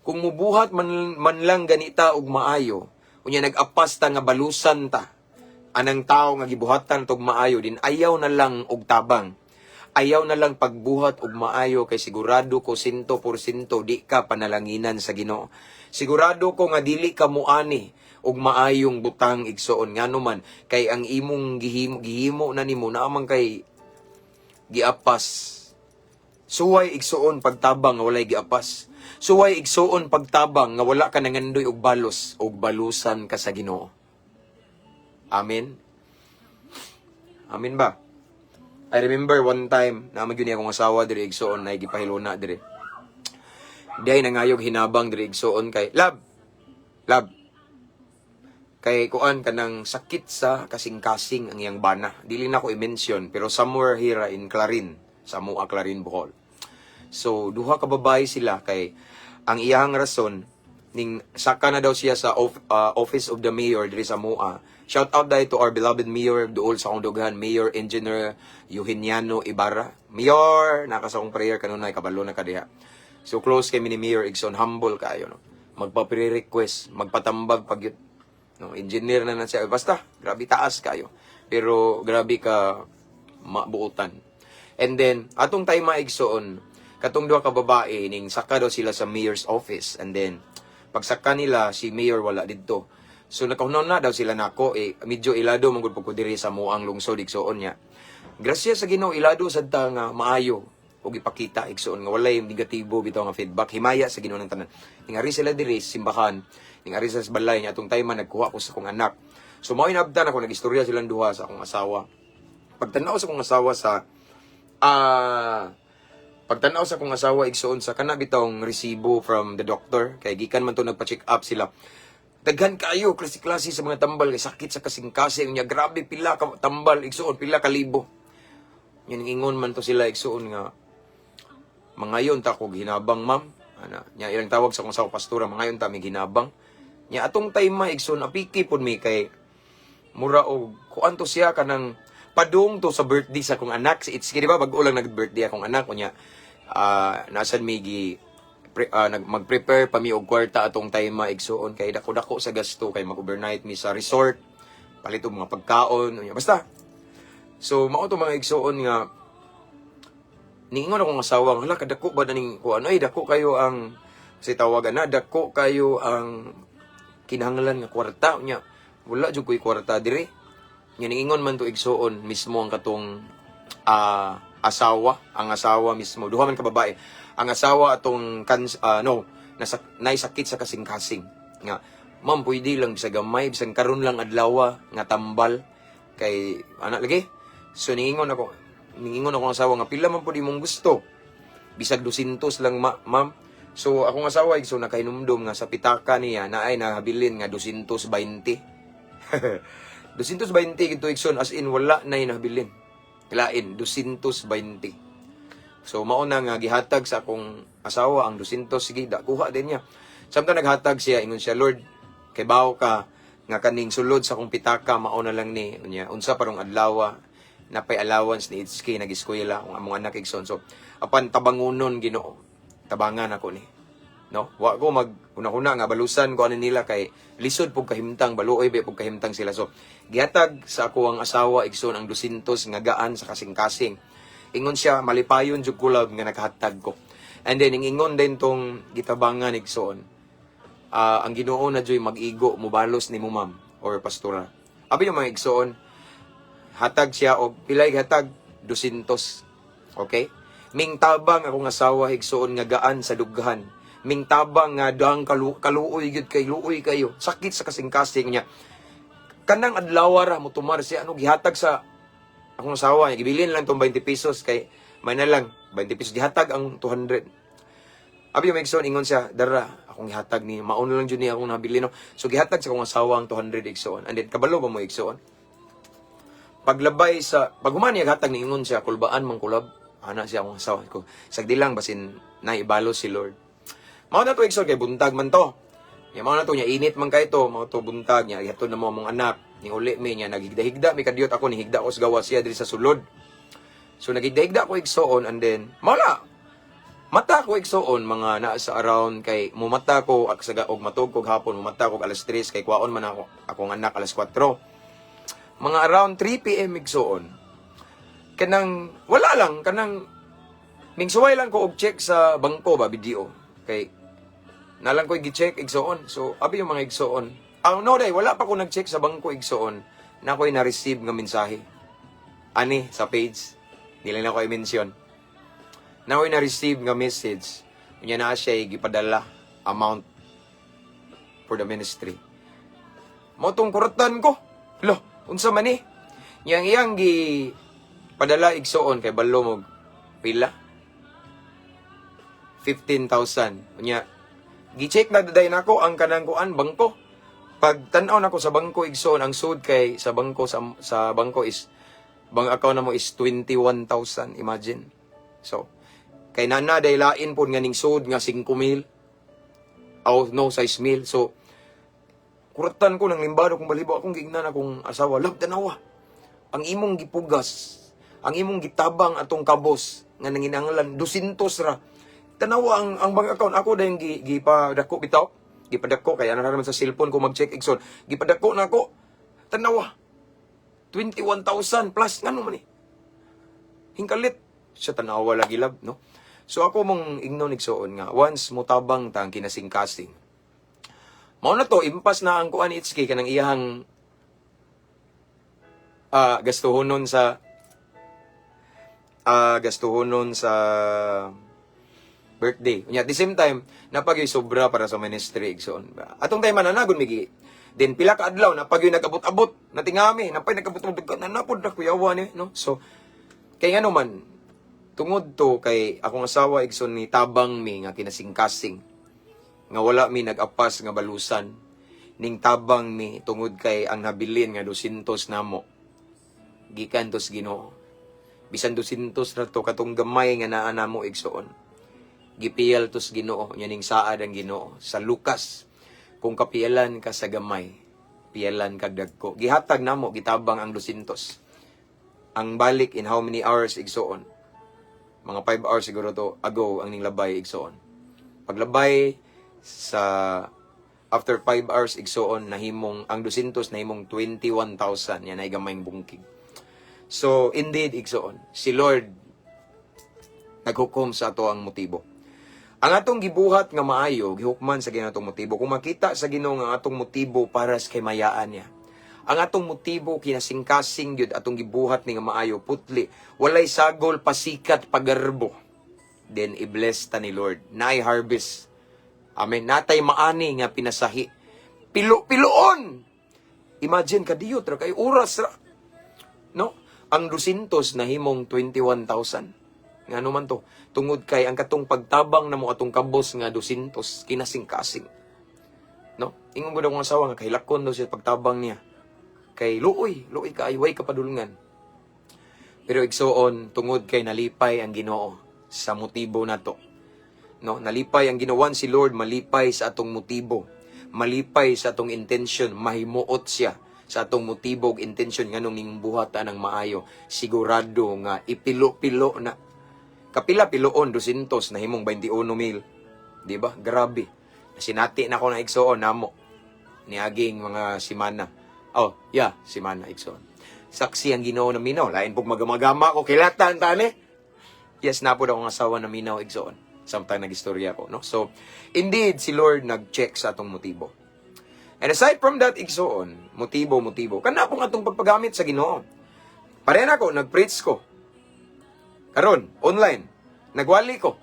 Kung mubuhat man lang ganita og maayo, unya nag-apas ta nga balusan ta anang tao nga gibuhatan tog maayo din, ayaw na lang og tabang. Ayaw na lang pagbuhat og maayo kay sigurado ko sinto porsyento di ka panalanginan sa Ginoo. Sigurado ko nga dili ka muani og maayong butang, igsoon, ngano man kay ang imong gihimo, gihimo na nimo naa man kay giapas. Suway, igsuon, pagtabang nga walay giapas. Suway, igsuon, pagtabang nga wala ka nangandoy og balos og balusan ka sa Ginoo. Amen. Amen ba? I remember one time na magyud akong asawa diri, igsuon, na gipahiluna diri. Diay nangayog hinabang diri, igsuon, kay lab. Lab. Kay kuan kanang sakit sa kasing-kasing ang iyang bana. Dili na ko i-mention pero somewhere here in Clarin, sa Mua Clarin, Bohol. So duha ka babae sila kay ang iyang rason ning saka na daw siya sa office of the mayor diri sa Mua. Shout out dahil to our beloved mayor duol sa akong dughan, Mayor Engineer Eugeniano Ibarra. Mayor, naka sa akong prayer kanunay, kabalo na ka diha. So close kay mi ni Mayor, igsoon, humble kaayo, no. Magpa-pre-request, magpatambag pag yun. No, engineer na na siya. Basta, grabe taas kayo. Pero grabe ka mabuotan. And then, atong time maigsoon, katong duha ka babae, ning saka daw sila sa mayor's office. And then, pagsaka nila, si mayor wala didto. So, nakahunaw na daw sila nako, eh, medyo ilado man gud ko diri sa muang lungsod, igsoon niya. Grasya sa Ginoo, ilado sad ta nga maayo ug ipakita, igsoon, nga walay negatibo bitaw nga feedback. Himaya sa Ginoo ng tanan. Ning ari sila diri sa simbahan, ning ari sa balay niya atong time nagkuha ko sa akong anak. So mao inabtan ako nagistorya silang duha sa akong asawa. Pagtanaw sa akong asawa, igsoon, sa kana bitawng resibo from the doctor kay gikan man to nagpa-check up sila. Daghan kayo klase-klase sa mga tambal kay sakit sa kasing-kasing niya, grabe pila ka tambal, igsoon, pila ka libo. Yun, ingon man to sila, igsoon, nga mangayon ta kog hinabang, ma'am, ana nya ilang tawag sa akong asawa pastora, mangayon ta mig hinabang nya. Atong time ma, igsoon, apiki pud mi kay mura og kuan to siya kanang padung to sa birthday sa akong anak si Itski, di ba? Bag-o lang nag-birthday akong anak unya nasan mi gi mag-prepare pa mi og kwarta atong time ma, igsuon, kay dako-dako sa gasto kay mag-overnight mi sa resort, palit og mga pagkaon unya. Basta, so mao to, mga igsuon, nga niingon akong asawa, hala, kadako ba na ning kuan ay, dako kayo ang si tawagan na, dako kayo ang kinahanglan nga kwarta nya, wala jud ko'y kwarta dire nya. Niingon man to, igsuon, mismo ang katong asawa, ang asawa mismo, duha man ka babae, ang asawa atong kans no nasa nay sakit sa kasing-kasing nga, "Ma'am, pwede lang bisag gamay, bisan karon lang adlaw nga tambal kay anak lagi." So ningingon ako ang asawa nga pila man pud imong gusto, bisag 200 lang ma, ma'am. So akong asawa, so nakahinumdum nga sa pitaka niya naay nahabilin nga 220. 220 gito, igsoon, as in wala na nahabilin lain 220. So mao na nga gihatag sa akong asawa ang 200. Sige da, kuha din niya. Samtang naghatag siya, ingon siya, "Lord, kay bawo ka nga kaning sulod sa akong pitaka mao na lang ni unya unsa parong adlaw napay allowance ni HK nag-eskwela ang among anak, igsoon." So apan tabangunon Ginoo, tabangan ako ni, no, wa ko mag una-una nga balusan ko ano nila kay lisod pug kahimtang, baluoy ba pug kahimtang sila. So gihatag sa ako ang asawa, igsoon, ang 200 nga gaan sa kasing-kasing. Ingon siya, malipayon jud ko, love, nga nakahatag ko. And then ingon din tong gitabangan, igsoon. Ah, ang Ginoo na juy mag-igo mubalos nimo, ma'am or pastora. Abi yung mga igsoon, hatag siya og pilay hatag 200. Okay? Mingtabang akong asawa, igsoon, nga gaan sa dughan. Mingtabang nga dang kaluoy gyud kay luoy kayo. Sakit sa kasing-kasing niya. Kanang adlaw ra motumar siya ano gihatag sa akong asawa niya. Gibilin lang tong 20 pesos kay may na lang 20 pesos, gihatag ang 200. Abi yung igsoon, ingon siya, "Dara, akong gihatag ni, maon lang jud ni akong nabili," no. So gihatag sa akong asawa ang 200, igsoon. And then kabalo ba mo, igsoon? Paglabay sa paghuman niya hatag ni, ingon siya, "Kulbaan man ko, love." Ana siya akong asawa ko. Sagdi lang, basin naibalo si Lord. Mao na to, igsoon, kay buntag man to. Ya mao na to niya, init man kay to, mao to buntag niya, ihatod na mo among anak. Ni uli mi niya, naghigda-higda mi kadiyot ako, nihigda ko sa gawas, siya diri sa sulod. So naghigda-higda ko, igsoon, and then mao na mata ko, igsoon, mga naa sa around kay mumata ko ak sa og matug kog hapon, mumata ko alas 3 kay kwaon man ako akong anak alas 4. Mga around 3 PM, igsoon, kanang wala lang, kanang mingsuway lang ko og check sa bangko ba, BDO, kay nalang ko gi-check, igsoon. So abi yung mga igsoon, ah, no day, wala pa ko nag-check sa bangko, igsoon, na ako'y na-receive nga mensahe ani sa page. Dili na ko i-mention na ako'y na-receive nga message. Unya na siya gipadala amount for the ministry. Mao tong kuratan ko. Lo, unsa man ni? Yang iyang gi padala, igsoon, kay balo mo pila? 15,000. Unya gi-check na daday nako ang kanang kuan bangko. Pag tan-aw nako sa bangko, igsoon, ang sud kay sa bangko sa bangko is bank account na mo is 21,000, imagine. So kay nana day lain pod nga ning sud nga 5,000. Oh no, 6 mil. So kuratan ko nang limbado kong balibo, akong giingnan akong asawa, "Love, tanawa. Ang imong gipugas, ang imong gitabang atong kabos nga nanginahanglan 200 ra. Tanawa ang bank account." Ako dayon gi gipadako bitaw. Gipadako kay ano naman sa cellphone ko mag-check, igsoon. Gipadako na ako. Tanawa. 21,000 plus, ngano man ni? Hingkalit siya, tanawa lagi, love, no? So ako mong ingnon, igsoon, nga once motabang ta ang kinasingkasing. Mao na to, impas na ang kuan HK kanang iyahang gastuhonon sa birthday. Unya at the same time, napagyoy sobra para sa ministry, igsoon. Atong time mananagon migi. Then pila ka adlaw napagyoy nag-abot-abot, natingami, napay nag-abot-abot na napod na kuyawa ni, no? So kay ngano man, tungod to kay akong asawa, igsoon, ni tabang mi nga kinasingkasing nga wala mi nag-apas nga balusan, ning tabang mi tungod kay ang nabilin nga 200 namo gikan to sa Ginoo. Bisan 200 ra to, katong gamay nga naa namo, igsoon, gipiyal to sa Ginoo. Nya ning saad ang Ginoo sa Lucas, kung kapiyalan ka sa gamay, piyalan kag dagko. Gihatag namo, gitabang ang 200. Ang balik in how many hours, igsoon? Mga 5 hours siguro to ago ang ning labay, igsoon. Paglabay sa after 5 hours, igsoon, nahimong ang 200 nahimong 21,000. Yan ay gamayng bungkig. So indeed, igsoon, si Lord naghukom sa ato ang motibo. Ang atong gibuhat nga maayo, gihukman sa Ginoo atong motibo. Kung makita sa Ginoo nga ang atong motibo para sa kaymayaan niya, ang atong motibo kinasingkasing gyud atong gibuhat ni nga maayo, putli, walay sagol, pasikat, pagarbo, then i-bless ta ni Lord. Naay harvest. Amen. Natay maani nga pinasahi. Pilo-piloon. Imagine, kadiyot ra kay oras ra. No? Ang 200 nahimong 21,000. Ngano man to? Tungod kay ang katong pagtabang namo atong kabos nga 200 kinasingkasing. No? Ingon gud akong asawa nga kahilakon daw siya pagtabang niya. Kay luoy, luoy kaayo, way kapadulngan. Pero igsoon, tungod kay nalipay ang Ginoo sa motibo nato. No, nalipay ang Ginoo si Lord, malipay sa atong motibo. Malipay sa atong intention, mahimuot siya sa atong motibo ug intention nganong ning buhat ta ng maayo. Sigurado nga ipilo-pilo na. Kapila piloon 200 nahimong 21 mil. Di ba? Grabe. Sinati na ko na, igsoon, namo niaging mga simana. Oh, yeah, simana, igsoon. Saksi ang Ginoo na minaw. Lain pug magamagama ko kilatan tani. Yes, naa pod akong asawa na minaw, igsoon. Samtang nag-istorya ko, no? So, indeed, si Lord nag-check sa atong motibo. And aside from that, igsoon, motibo, motibo. Kana pong atong pagpagamit sa Ginoo. Pareha na ko, nag-preach ko. Karon, online. Nagwali ko.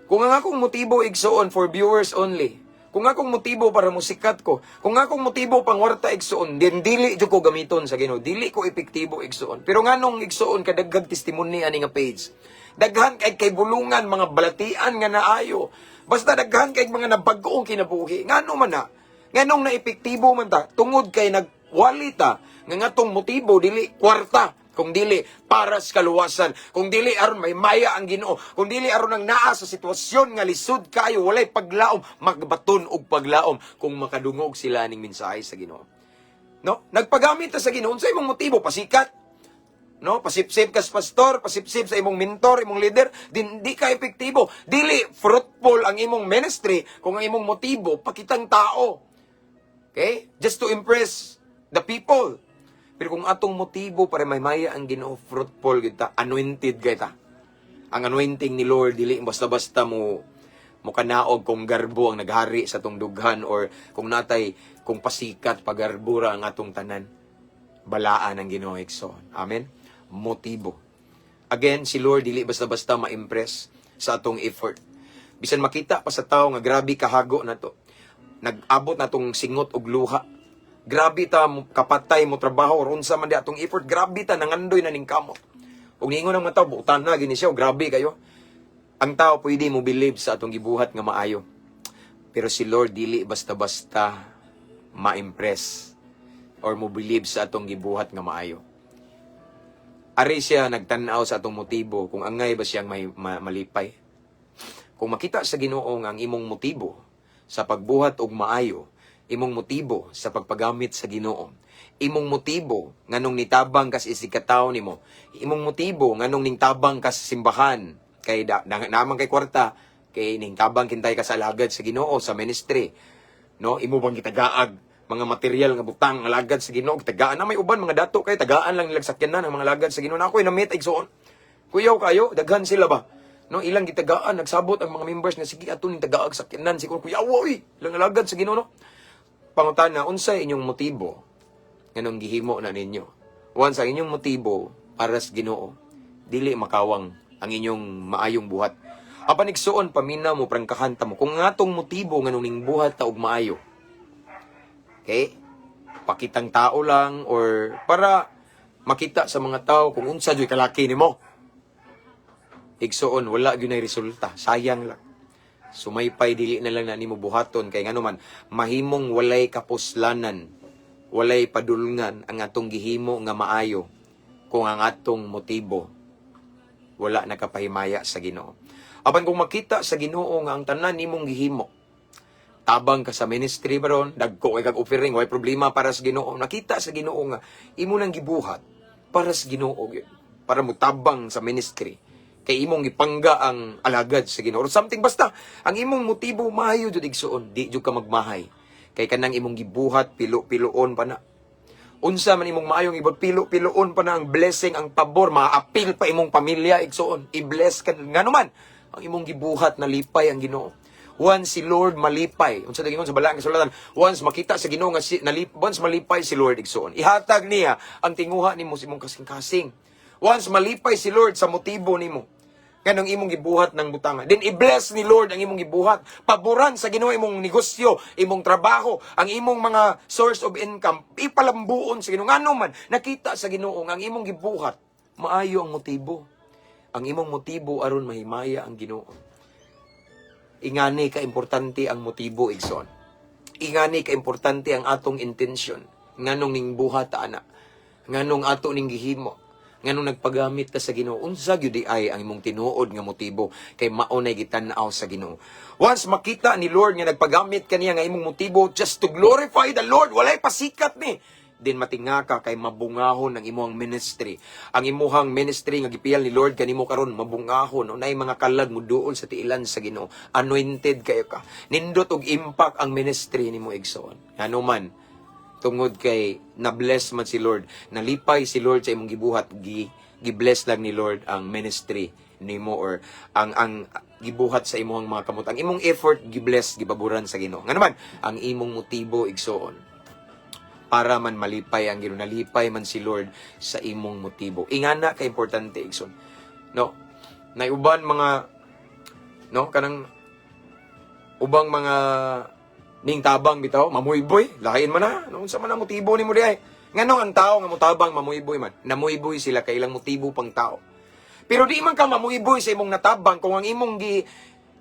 Kung ang akong motibo, igsoon, for viewers only, kung akong motibo para musikat ko, kung akong motibo pangwarta, igsoon, din dili jud ko gamiton sa Ginoo, dili ko epektibo, igsoon. Pero nganong, igsoon, kadaghag testimony ani nga page? Daghan kay bulungan, mga balatian nga naayo. Basta daghan kay mga nabag-ong kinabuhi. Ngano man na? Nganong na-epektibo man ta? Tungod kay nagwali ta nga ngatong motibo dili kwarta, kung dili para sa kaluwasan, kung dili aron mahimaya ang Ginoo, kung dili aron ang naa sa sitwasyon nga lisod kaayo, walay paglaom, magbaton og paglaom kung makadungog sila ning mensahe sa Ginoo. No? Nagpagamit ta sa Ginoo. Sa imong motibo pasikat? No, pasipsip ka sa pastor, pasipsip sa imong mentor, imong leader, din di ka epektibo. Dili fruitful ang imong ministry kung ang imong motibo pakitang tao. Okay? Just to impress the people. Pero kung atong motibo para mahimaya ang Ginoo, fruitful gyud ta, anointed kay ta. Ang anointing ni Lord dili basta-basta mo mo kanaog kung garbo ang naghari sa atong dughan or kung natay kung pasikat pagarbura ang atong tanan. Balaan ang Ginoo, igsoon. Amen. Motibo. Again, si Lord dili basta-basta ma-impress sa atong effort. Bisan makita pa sa tao nga grabe kahago na to. Nag-abot na tong singot og luha. Grabe ta mo kapatay mo trabaho or unsa man di atong effort, grabe ta nangandoy na ning kamot. Ug niingon ang mga tao, buutan na gini siya, grabe kayo. Ang tao pwede mo believe sa atong gibuhat nga maayo. Pero si Lord dili basta-basta ma-impress or mo believe sa atong gibuhat nga maayo. Ari siya nagtan-aw sa atong motibo kung angay ba siyang may malipay. Kung makita sa Ginoo nga ang imong motibo sa pagbuhat og maayo, imong motibo sa pagpagamit sa Ginoo, imong motibo nganong nitabang kas isig katawo nimo, imong motibo nganong ningtabang ka sa simbahan kay da, na, naman kay kwarta, kay ningtabang kintay ka sa alagad sa Ginoo sa ministry, no? Imo bang gitagaag mga material nga butang alagad sa Ginoo, tagaan na may uban mga dato kay tagaan lang nilang sakyanan ang mga alagad sa Ginoo. Na ako'y na-meet, igsoon. Kuyaw kayo, daghan sila ba? No, ilang gitagaan, nagsabot ang mga members nga sige ato ning tagaag sakyanan siguro kuyaw oy, ilang alagad sa Ginoo, no. Pangutana, unsay inyong motibo nganong gihimo na ninyo? Once ang inyong motibo para sa Ginoo, dili makawang ang inyong maayong buhat. Apan, igsuon, paminaw mo, prangkahan ta mo. Kung ngatong motibo nganong ning buhat ta og maayo, okay? Pakitang tao lang or para makita sa mga tao kung unsa jud kalaki nimo. Igsuon, wala gyud nay resulta, sayang lang. Sumaypay dili na lang na nimo buhaton kay ngano man mahimong walay kapuslanan, walay padulngan ang atong gihimo nga maayo kung ang atong motibo wala nakapahimaya sa Ginoo. Apan kung makita sa Ginoo nga ang tanan nimong gihimo, tabang ka sa ministry baron, dagko kay kag offering, way problema para sa Ginoo. Nakita sa Ginoo nga imo nang gibuhat para sa Ginoo gyud, para motabang sa ministry. Kay imong gipangga ang alagad sa Ginoo or something, basta ang imong motibo maayo jud, igsuon, di jud ka magmahay. Kay kanang imong gibuhat pilo-piloon pa na. Unsa man imong maayong ibot, pilo-piloon pa na ang blessing, ang pabor, maapil pa imong pamilya, igsuon. I-bless ka ngano man ang imong gibuhat na lipay ang Ginoo. Once si Lord malipay, unsa ingon sa Balaang Kasulatan, once makita sa Ginoo nga si once malipay si Lord, igsuon, ihatag niya ang tinguha nimo sa imong kasing-kasing. Once malipay si Lord sa motibo nimo, nganong imong gibuhat ng butanga, then i-bless ni Lord ang imong gibuhat. Paboran sa Ginoo imong negosyo, imong trabaho, ang imong mga source of income, ipalambuon sa Ginoo. Ngano man nakita sa Ginoo nga ang imong gibuhat, maayo ang motibo. Ang imong motibo aron mahimaya ang Ginoo. Ingani ka importante ang motibo, igsoon. Ingani ka importante ang atong intention. Nganong ning buhat ta ana? Nganong ato ning gihimo? Nganong nagpagamit ta sa Ginoo? Unsa gyud di ay ang imong tinuod nga motibo kay mao nay gitan-aw sa Ginoo. Once makita ni Lord nga nagpagamit kaniya nga imong motibo just to glorify the Lord, walay pasikat ni, din matinga ka kay mabungahon ang imong ministry. Ang imuhang ministry nga gipiyal ni Lord kanimo karon mabungahon, unay mga kalag mo duol sa tiilan sa Ginoo. Anointed kayo ka. Nindot og impact ang ministry nimo, igsoon. Ngano man tungod kay na-bless man si Lord, nalipay si Lord sa imong gibuhat, gi gi-bless lang ni Lord ang ministry. nimo or ang gibuhat sa imong mga kamot, ang imong effort, gibless, gipaboran sa Ginoo. Ngano man ang imong motibo, igsoon, para man malipay ang Ginoo, nalipay man si Lord sa imong motibo. Ingana ka importante, igsoon, no? Nay uban mga, no, kanang ubang mga ning tabang bitaw, mamuyboy, lain man na, no? Unsa man ang motibo nimo diay? Nganong ang tao nga motabang mamuyboy man? Namuyboy sila kay ilang motibo pang tao. Pero di man ka mamuyboy sa imong natabang kung ang imong gi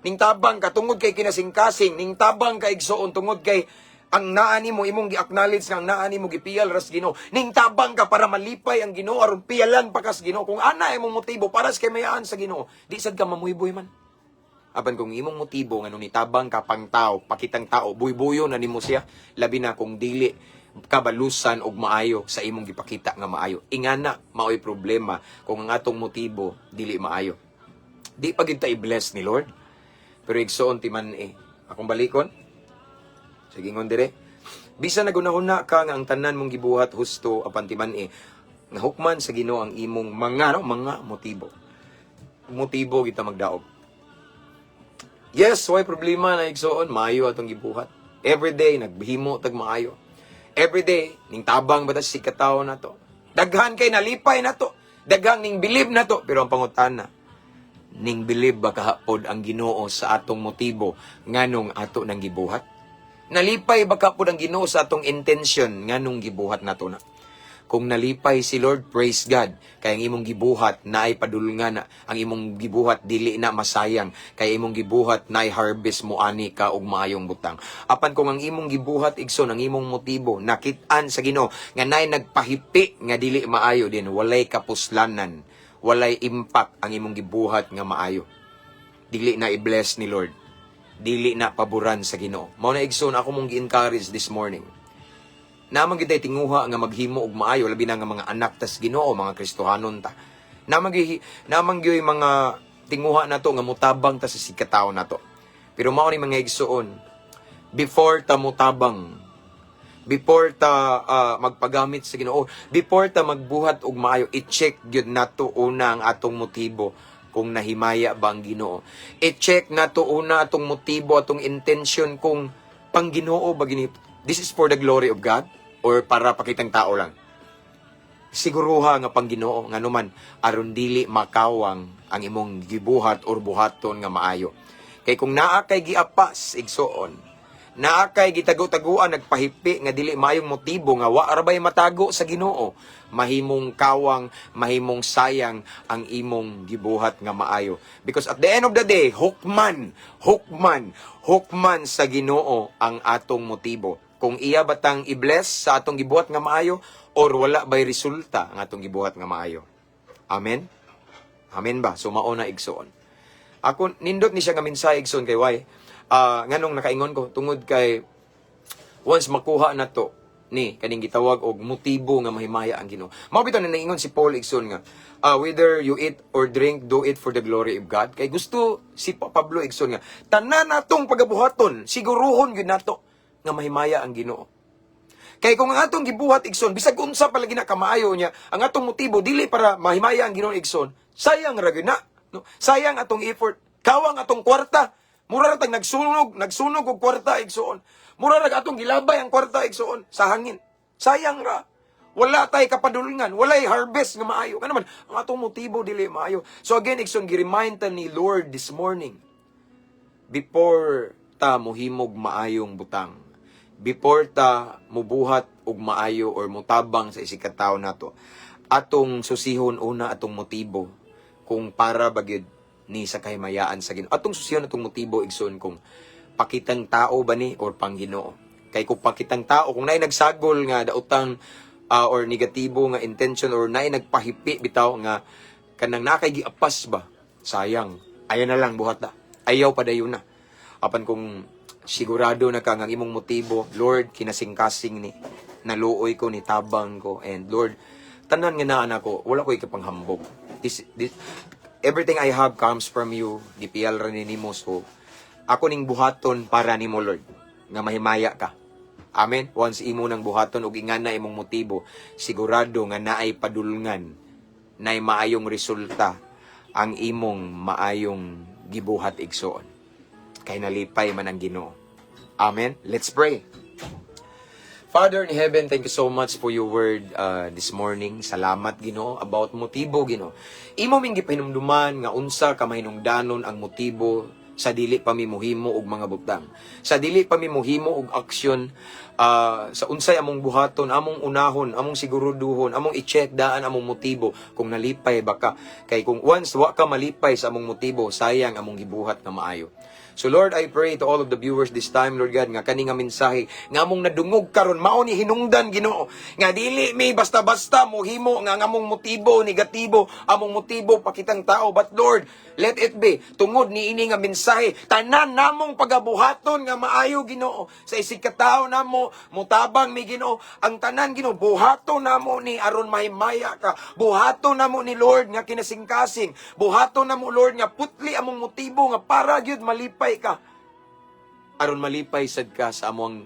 ning tabang ka tungod kay kinasingkasing, ning tabang ka, igsoon, tungod kay ang naa nimo imong gi-acknowledge nga ang naa nimo gipiyal ras Ginoo. Ning tabang ka para malipay ang Ginoo aron piyalan pa kas Ginoo. Kung ana imong motibo para sa kaymayaan sa Ginoo, di sad ka mamuyboy man. Apan kung imong motibo nga nitabang ka pang tao, pakitang tao, buybuyo na nimo siya, labi na kung dili kabalusan og maayo sa imong gipakita nga maayo. Ingana maoy problema kung ang atong motibo dili maayo. Di pa gid ta i-bless ni Lord. Pero igsoon, timan eh. Akong balikon. Sige, ingon dire. Bisan nagunahuna ka nga ang tanan mong gibuhat husto, apan timan eh nga hukman sa Ginoo ang imong mga, no, mga motibo. Motibo kita magdaog. Yes, why problema na, igsoon, maayo atong gibuhat. Every day naghimo tag maayo. Every day ning tabang ba ta sa katawo na to. Daghan kay nalipay na to. Daghang ning bilib na to, pero ang pangutana, ning bilib ba kahapod ang Ginoo sa atong motibo nganong ato nang gibuhat? Nalipay ba kahapod ang Ginoo sa atong intention nganong gibuhat nato na? Kung nalipay si Lord, praise God. Kay ang imong gibuhat naay padulngan na. Ang imong gibuhat dili na masayang. Kay imong gibuhat naay harvest, mo ani ka og maayong butang. Apan kung ang imong gibuhat, igsoon, ang imong motibo nakit-an sa Ginoo nga naay nagpahipi nga dili maayo din, walay kapuslanan, walay impact ang imong gibuhat nga maayo. Dili na i-bless ni Lord. Dili na paboran sa Ginoo. Mao na, igsoon, ako mong gi-encourage this morning. Naa man gyud tinguha nga maghimo og maayo, labi na nga mga anak tas Ginoo, mga Kristohanon ta. Naa man gyud mga tinguha nato nga mutabang ta sa sikatawo nato. Pero mao ni, mga igsoon, before ta mutabang, before ta magpagamit sa Ginoo, before ta magbuhat og maayo, i-check gyud nato una ang atong motibo kung nahimaya ba ang Ginoo. I-check nato una atong motibo, atong intention kung pang Ginoo ba gini. This is for the glory of God or para pakitang tao lang? Siguruha nga pang Ginoo, ngano man, aron dili makawang ang imong gibuhat or buhaton nga maayo. Kay kung naa kay giapas, igsoon, naa kay gitago-taguan, nagpahipi nga dili maayong motibo nga wa ra bay matago sa Ginoo, mahimong kawang, mahimong sayang ang imong gibuhat nga maayo. Because at the end of the day, hukman, hukman, hukman sa Ginoo ang atong motibo. Kung iya batang i-bless sa atong gibuhat nga maayo or wala bay resulta ang atong gibuhat nga maayo. Amen? Amen ba? So mao na, igsoon. Ako nindot ni siya nga mensahe, igsoon, kay why? Nganong nakaingon ko tungod kay once makuha na to ni kaning gitawag og motibo nga mahimaya ang Ginoo. Mao bitaw na naingon si Paul, igsoon, nga whether you eat or drink, do it for the glory of God. Kay gusto si Pablo, igsoon, nga tanan natong pagabuhaton, siguruhon gyud nato nga mahimaya ang Ginoo. Kay kung ang atong gibuhat, igsoon, bisag unsa palagi na kamaayo niya, ang atong motibo dili para mahimaya ang Ginoo, igsoon, sayang ra gyud na. No? Sayang atong effort. Kawang atong kwarta. Mura ra tag nagsunog, nagsunog og kwarta, igsoon. Mura ra atong gilabay ang kwarta, igsoon, sa hangin. Sayang ra. Wala tay kapadulngan, walay harvest nga maayo. Ngano man, ang atong motibo dili maayo. So again, igsoon, gi-remind ta ni Lord this morning. Before ta mohimog maayong butang, before ta mubuhat og maayo or mutabang sa isig ka tawo nato, atong susihon una atong motibo kung para ba gyud ni sa kahimayaan sa Ginoo. Atong susihon atong motibo, igsoon, kung pakitang tao ba ni or pang Ginoo. Kay kung pakitang tao, kung naay nagsagol nga daotang or negatibo nga intention or naay nagpahipi bitaw nga kanang naa kay giapas ba, sayang. Ayaw na lang buhat na. Ayaw pa dayon na. Apan kung sigurado na ka nga ang imong motibo, "Lord, kinasingkasing ni, naluoy ko ni tabang ko, and Lord, tanan nga naa nako, wala ko ikapanghambog. This, everything I have comes from you, gipiyal ra ni nimo, so ako ning buhaton para nimo, Lord, nga mahimaya ka." Amen. Once imo nang buhaton ug ingana imong motibo, sigurado nga naay padulngan, naay maayong resulta Ang imong maayong gibuhat, igsoon. Kay nalipay man ang Ginoo. Amen. Let's pray. Father in heaven, thank you so much for your word this morning. Salamat, Ginoo, about motibo, Ginoo. Imo ming gipahinumduman nga unsa ka mahinungdanon ang motibo sa dili pa mi mohimo og mga butang. Sa dili pa mi mohimo og aksyon sa unsay among buhaton, among unahon, among siguruduhon, among i-check daan among motibo kung nalipay ba ka. Kay kung once wa ka malipay sa among motibo, sayang among gibuhat nga maayo. So Lord, I pray to all of the viewers this time, Lord God, nga kani nga mensahe nga among nadungog karon mao ni hinungdan, Ginoo, nga dili mi basta-basta mohimo nga ang among motibo negatibo, among motibo pakitang tao. But Lord, let it be tungod niini nga mensahe, tanan namong pagabuhaton nga maayo, Ginoo, sa isig ka tawo namo, mutabang mi, Ginoo, ang tanan, Ginoo, buhaton namo ni aron mahimaya ka. Buhaton namo ni, Lord, nga kinasingkasing. Buhaton namo, Lord, nga putli among motibo nga para gyud malipay ka, aron malipay sad ka sa among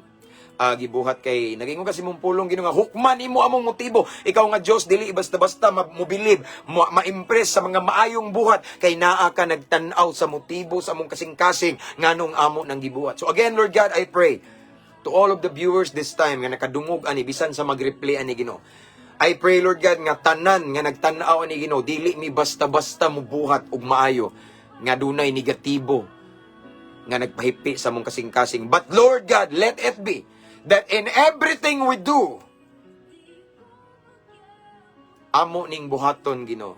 gibuhat, kay nagingon kasi mong pulong, Ginoo, nga hukman nimo among motibo. Ikaw nga Dios dili basta-basta mobilib, ma-impress sa mga maayong buhat, kay naa ka nagtan-aw sa motibo sa among kasing-kasing nganong amo nang gibuhat. So again, Lord God, I pray to all of the viewers this time nga nakadungog ani, bisan sa mag-replay ani, Ginoo. I pray, Lord God, nga tanan nga nagtan-aw ani, Ginoo, dili mi basta-basta mubuhat og maayo nga dunay negatibo nga nagpahipi sa among kasing-kasing. But Lord God, let it be that in everything we do, amo ning buhaton, Ginoo,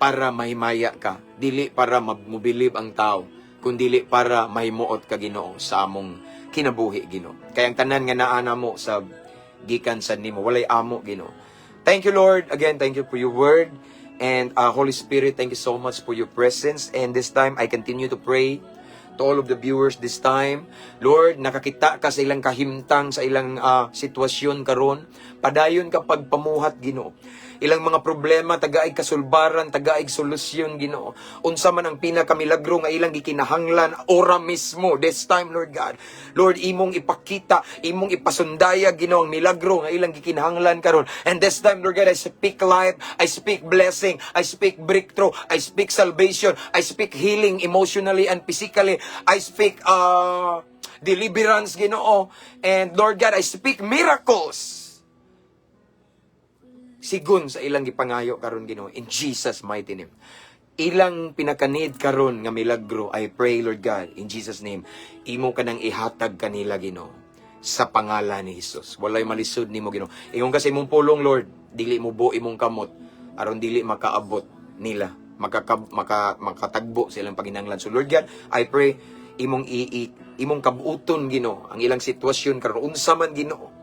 para mahimaya ka, dili para mobilib ang tao, kundili para mahimuot ka, Ginoo, sa among kinabuhi, Ginoo. Kay ang tanan nga naa namo sa gikan sa nimo, walay amo, Ginoo. Thank you, Lord. Again, thank you for your word. And Holy Spirit, thank you so much for your presence. And this time, I continue to pray to all of the viewers this time. Lord, nakakita ka sa ilang kahimtang, sa ilang sitwasyon karon. Padayon ka pagpamuhat, Ginoo. Ilang mga problema, tagaig kasulbaran, tagaig solusyon, Ginoo. Unsa man ang pinakamilagro nga ilang gikinahanglan ora mismo this time, Lord God. Lord, imong ipakita, imong ipasundaya, Ginoo, ang milagro nga ilang gikinahanglan karon. And this time, Lord God, I speak life, I speak blessing, I speak breakthrough, I speak salvation, I speak healing emotionally and physically. I speak deliverance, Ginoo. And Lord God, I speak miracles sigun sa ilang gipangayo karon, Ginoo, in Jesus' mighty name. Ilang pinaka-need karon nga milagro, I pray, Lord God, in Jesus' name, imo ka nang ihatag kanila, Ginoo, sa pangalan ni Jesus. Walay malisod nimo, Ginoo. Ingon kasi imong pulong, Lord, dili mubo imong kamot aron dili makaabot nila, makatagbo sa ilang paginanglan. So Lord God, I pray imong imong kabuoton, Ginoo, ang ilang sitwasyon karon, unsa man, Ginoo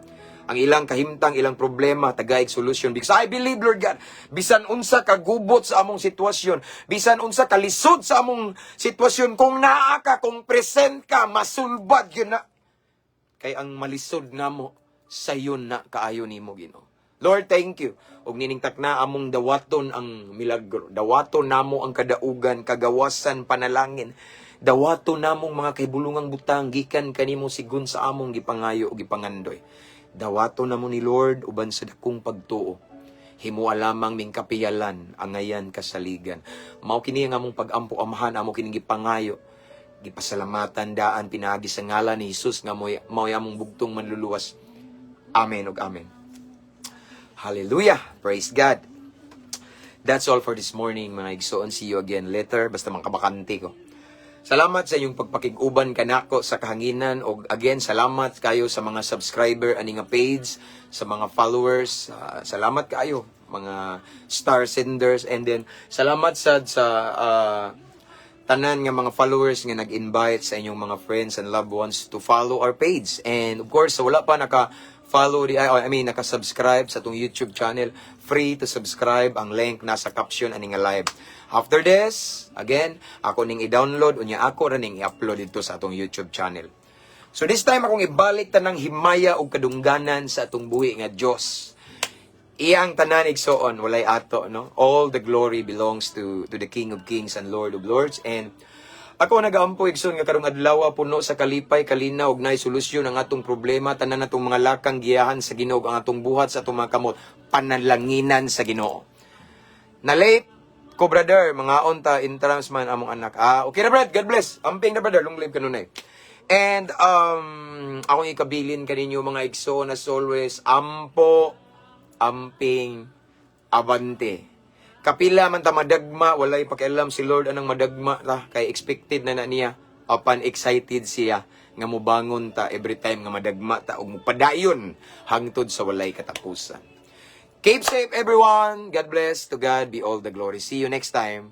ang ilang kahimtang, ilang problema, tagaig solusyon. Because I believe, Lord God, bisan unsa kagubot sa among sitwasyon, bisan unsa kalisod sa among sitwasyon, kung naa ka, kung present ka, masulbad gyud na. Kay ang malisod namo, sayon na kaayo nimo, Ginoo. Lord, thank you. Og nining takna among dawaton ang milagro. Dawaton namo ang kadaugan, kagawasan, panalangin. Dawaton namong mga kahibulungang butang gikan kanimo sigun sa among gipangayo o gipangandoy. Dawaton namo ni, Lord, uban sa dakong pagtuo. Himoa lamang ming kapiyalan, angayan kasaligan. Mao kini ang among pag-ampo, Amahan, amo kining gipangayo. Gipasalamatan daan pinaagi sa ngalan ni Jesus nga mao'y among bugtong manluluwas. Amen ug amen. Hallelujah. Praise God. That's all for this morning, mga igsoon. See you again later. Basta makabakante ko. Salamat sa inyong pagpakig-uban kanako sa kahanginan og again, salamat kayo sa mga subscriber ani nga page, sa mga followers. Salamat kayo mga star senders, and then salamat sad sa tanan nga mga followers nga nag-invite sa inyong mga friends and loved ones to follow our page. And of course, sa wala pa naka follow di, I mean, naka-subscribe sa atong YouTube channel, free to subscribe. Ang link nasa caption ani nga live. After this, again, ako ning i-download unya ako ra ning i-upload dito sa atong YouTube channel. So this time, akong ibalik tanang himaya ug kadungganan sa atong buhi nga Dios. Iyang tanan, igsoon, walay ato, no? All the glory belongs to the King of Kings and Lord of Lords. And ako nagaampo, igsoon, nga karong adlaw puno sa kalipay, kalinaw ug naay solusyon ang atong problema, tanan natong mga lakang giyahan sa Ginoo, ang atong buhat sa atong mga kamot panalanginan sa Ginoo. Na late Ko brother, mangaon ta, intrams man among anak. Ah, okay na, brad, God bless. Amping na, brother, long live kanunay. And akong ikabilin kaninyo, mga igsoon, as always, ampo, amping, abante. Kapila man ta madagma, walay pakialam si Lord anang madagma ta kay expected na na niya apan excited siya nga mobangon ta every time nga madagma ta ug mopadayon hangtod sa walay katapusan. Keep safe, everyone. God bless. To God be all the glory. See you next time.